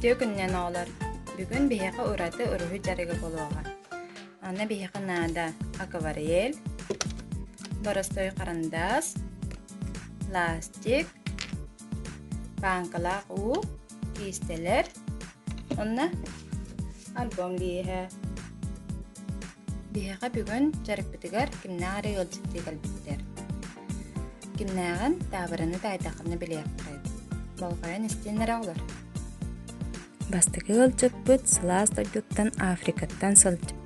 Үтүө күнүнэн оҕолор! Бүгүн биһиэхэ ураты уруһуй дьарыга буолуоҕа. Аны биһиэхэ наада акварель, боростуой харандаас, ластик, бааҥкалаах уу, киистэлэр уонна альбом лииһэ. Биһиэхэ бүгүн дьарыкпытыгар кимнээх эрэ ыалдьыттыы кэлбиттэр. Кимнээҕин таабырыны таайдаххына билиэххит. Болҕойон истиэн эрэ оҕолор. Бастакы ыалдьыппыт сылаас дойдуттан Африкаттан сылдьар.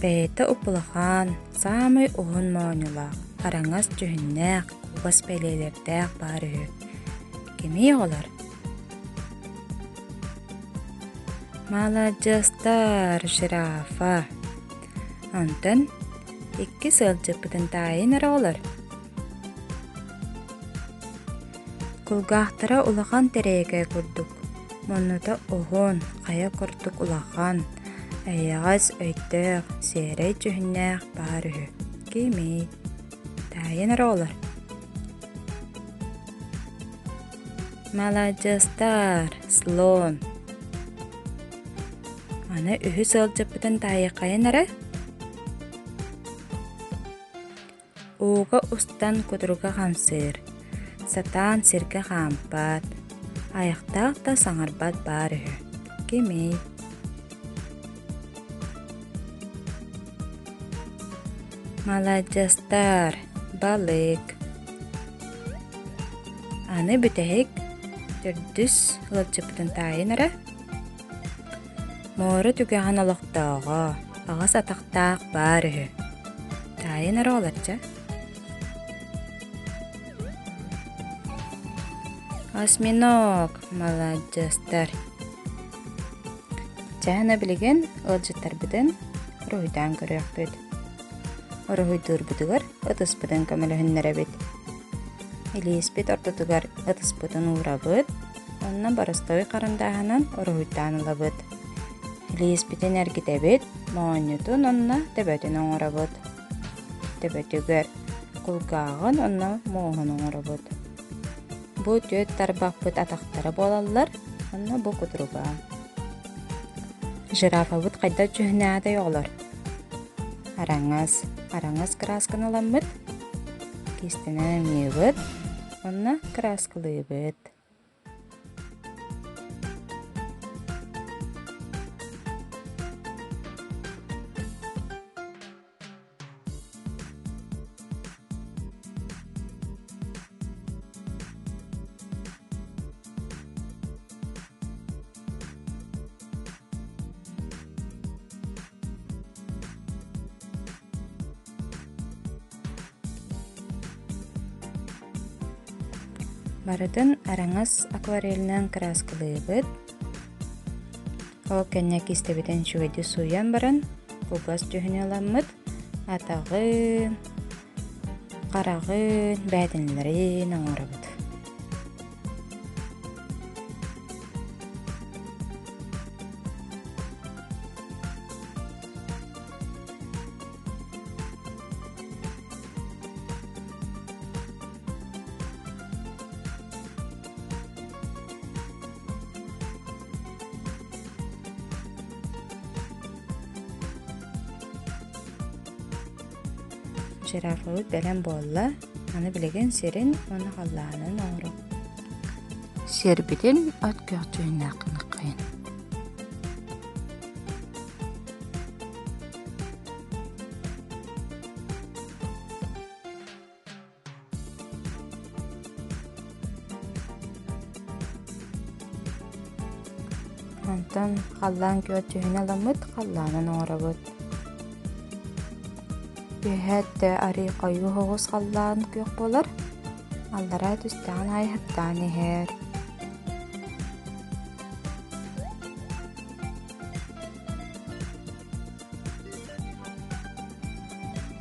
Бэйэтэ уп-улахан, саамай уһун моонньулаах, араҥас дьүһүннээх, кугас бэлиэлэрдээх баар үһү. Кимий оҕолор? Маладьыастар, жирафа. Онтон иккис ыалдьыппытын таайын эрэ оҕолор. Кулгаахтара улахан тэрэйэкэ курдук, муннута уһун, хайа курдук улахан, эйэҕэс, өйдөөх, сиэрэй дьүһүннээх баар үһү. Кимий? Таайын эрэ оҕолор. Маладьыастар, слон. Аны үһүс ыалдьыппытын таайыаххайын эрэ. Ууга устан кутуруга хамсыыр, сатаан сиргэ хаампат, айахтаах да саҥарбат баар үһү. Кимий? Маладьыастар, балык. Аны бүтэһик төрдүс ыалдьыппытын таайын эрэ. Муора түгэҕин олохтооҕо, аҕыс атахтаах баар үһү. Таайын эрэ олорча. Осьминог, маладьыастар. Чаһына билигин ыалдьыттарбытын уруһуйдаан көрүөхпүт. Уруһуйдуурбутугар ытыспытын көмөлөһүннэрэбит. Илииспит ортотугар ытыспытын уурабыт уонна боростуой харандааһынан уруһуйдаан ылабыт. Илииспитин эргитэбит, моонньутун уонна төбөтүн оҥоробут. Төбөтүгэр кулгааҕын уонна муоһун оҥоробут. Бу түөрт тарбахпыт атахтара буолаллар уонна бу кутуруга. Жирафабыт хайдах дьүһүннээтэй оҕолор? Араҥас, араҥас кыраасканы ыламмыт, киистэнэн ымньыыбыт уонна кырааскалыыбыт. Барытын араҥас акварельынан кырааскалыыбыт. Ол кэннэ киистэбитин үчүгэйдик сууйан баран, кугас дьүһүнү ыламмыт, атаҕын, хараҕын, бээтинэлэрин оҥоробут. Жирафабыт бэлэм буолла, аны билигин сирин уонна халлаанын оҥоруҥ. Сиэрбитин от күөх дьүһүннээх гыныаххайын. Онтон халлаан күөх дьүһүнэ ыламмыт халлаанын оҥоробут. Үөһээ өттө арыы хойуу соҕус халлаан күөх буолар, аллараа түстэҕин аайы сыттаан иһэр.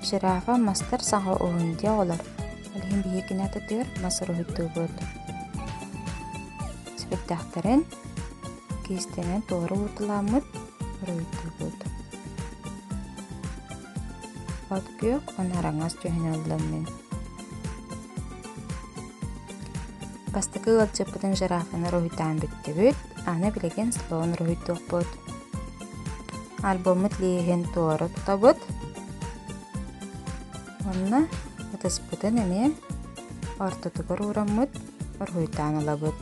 Жирафа мастар саҕа уһун дии оҕолор, ол иһин биһиги атытыгар мас уруһуйдуубут. Сэбирдэхтэрин киистэнэн туора уурталааммыт уруһуйдуубут. От күөх уонна араҥас дьүһүнэ ыллым мин. Бастакы ыалдьыппытын жирафаны уруһуйдаан бүттүбүт, аны билигин слон уруһуйдуохпут. Альбоммут лииһин туора тутабыт уонна ытыспытын эмиэ ортотугар уураммыт уруһуйдаан ылабыт.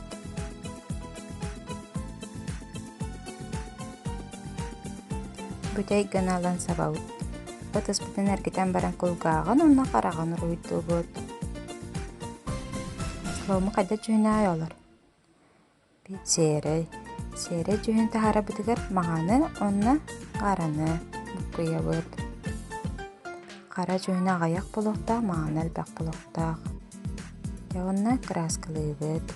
Бүтэй гына ылан сабабыт. Ытыспытын эргитэн баран кулгааҕын уонна хараҕын уруһуйдуубут. Слому хайдах дьүһүнээй олор? Сиэрэй. Сиэрэй дьүһүн таһаарарбытыгар маҥаны уонна хараны буккуйабыт. Хара дьүһүнэ аҕыйах буолуохтаах, маҥана элбэх буолуохтаах. Дьэ уонна кырааскалыыбыт.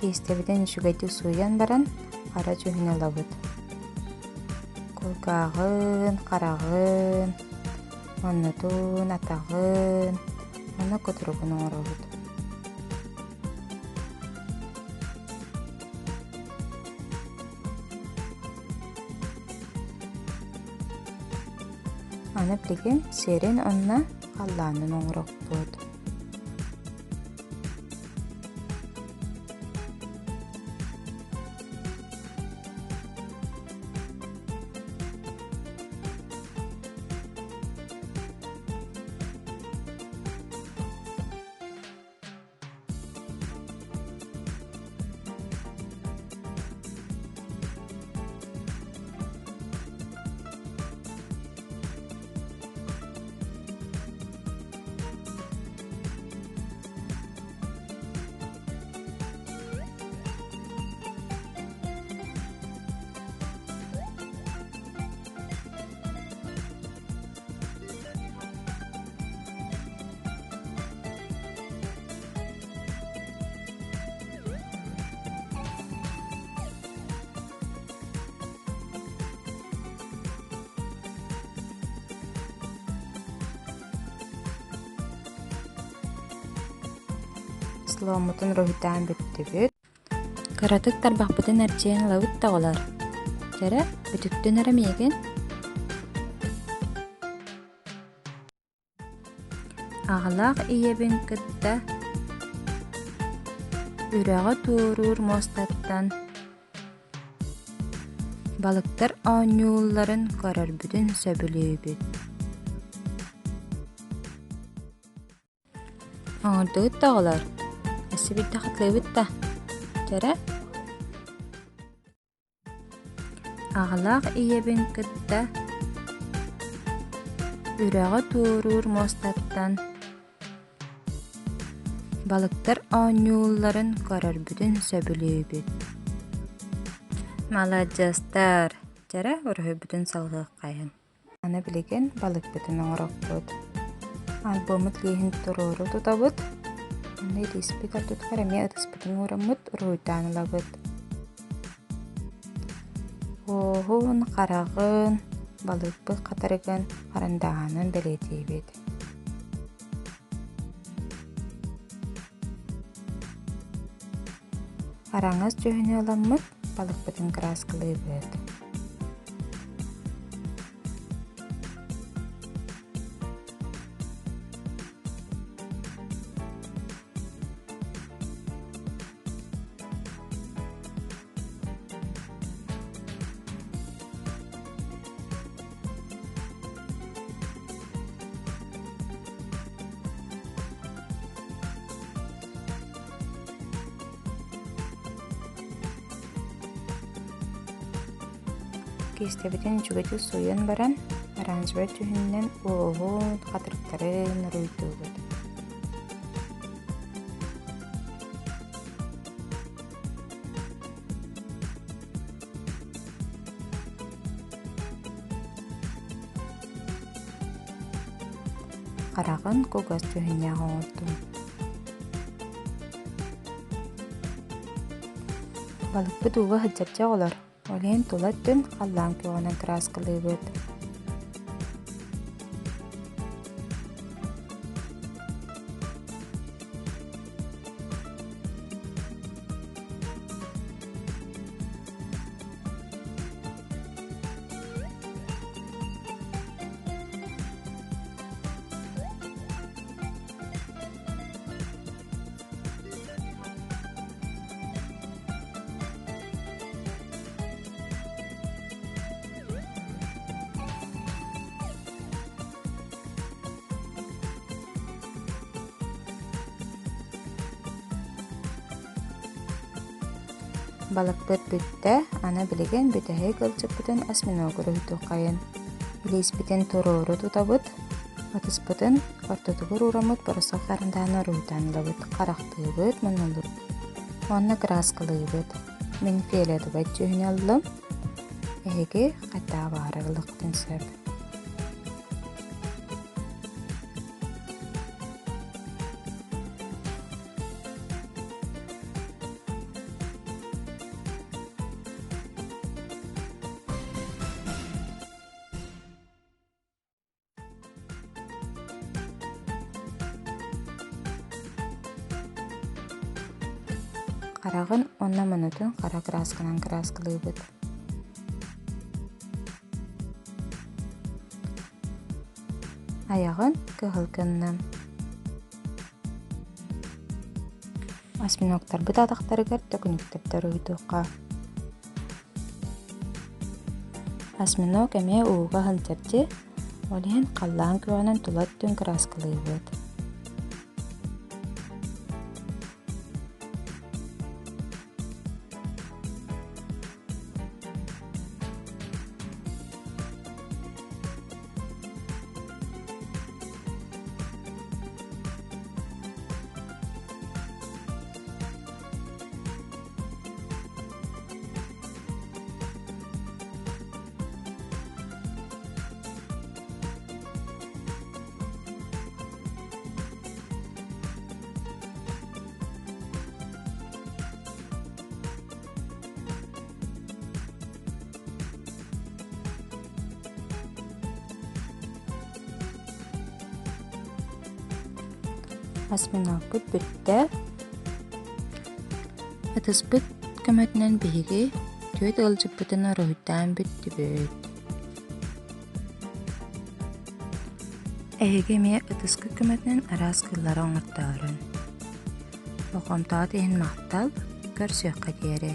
Киистэбитин үчүгэйдик сууйан баран хара дьүһүнү ылабыт. Кулгааҕын, хараҕын, оннутун, атаҕын уонна кутуругун оҥоробут. Аны билигин сиэрин уонна халлаанын оҥоруохпут. Сломмутун уруһуйдаан бүттүбүт. Кыратык тарбахпытын эрчийэн ылабыт да оҕолор. Дьэрэ, үтүктүн эрэ миигин. Аҕалаах ийэбин кытта үрэҕи туоруур муостаттан балыктар оонньуулларын көрөрбүтүн сөбүлүүбүт. Оҥордугут да оҕолор, өссө биирдэ хатылыыбыт да, дьэрэ Аҕалаах ийэбин кытта үрэҕи туоруур муостаттан балыктар оонньуулларын көрөрбүтүн сөбүлүүбүт. Маладьыастар, дьэрэ уруһуйбутун салҕыаххайын. Аны билигин балыкпытын оҥороппут. Альбоммут лииһин туруору тутабыт. Онно илииспит ортотугар эмиэ ытыспытын уураммыт уруһуйдаан ылабыт. Уоһун, хараҕын, балыкпыт хатарыгын харандааһынан бэлиэтиибит. Араҥас дьүһүнү ыламмыт балыкпытын кырааскалыыбыт. Киистэбитин үчүгэйдик сууйан баран, оранжевай дьүһүнүнэн уоһун, хатырыктарын уруйдуубут. Хараҕын кугас дьүһүннээх оҥордум. Балыкпыт ууга сылдьарча оҕолор, ол иһин тула өттүн халлаан күөҕүнэн кырааскалыыбыт. Балыкпыт бүттэ, аны билигин бүтэһик ыалдьыппытын осьминог уруһуйдуоххайын. Илииспитин туруору тутабыт, ытыспытын ортотугар уураммыт боросуок харандааһын уруһуйдаан ылабыт, харахтыыбыт, муннулуубут уонна кырааскалыыбыт. Мин фиолетовай дьүһүнү ыллым, эһиги хайдах баҕарар ылыаххытын сөп. Хараҕын уонна муннутун хара кыраасканан кырааскалыыбыт. Айаҕын кыһыл гынным. Осьминогтарбыт атахтарыгар төкүнүктэрдэр уйдуохха. Осьминог эмиэ ууга сылдьарчы, ол иһин халлаан күөҕүнэн тула өттүн кырааскалыыбыт. Осьминогпут бүттэ. Ытыспыт көмөтүнэн биһиги түөрт ыалдьыппытын уруһуйдаан бүттүбүт. Эһиги эмиэ ытыскыт көмөтүнэн араас кыыллары оҥортоорун. Болҕомтоҕут иһин махтал, көрсүөххэ диэри.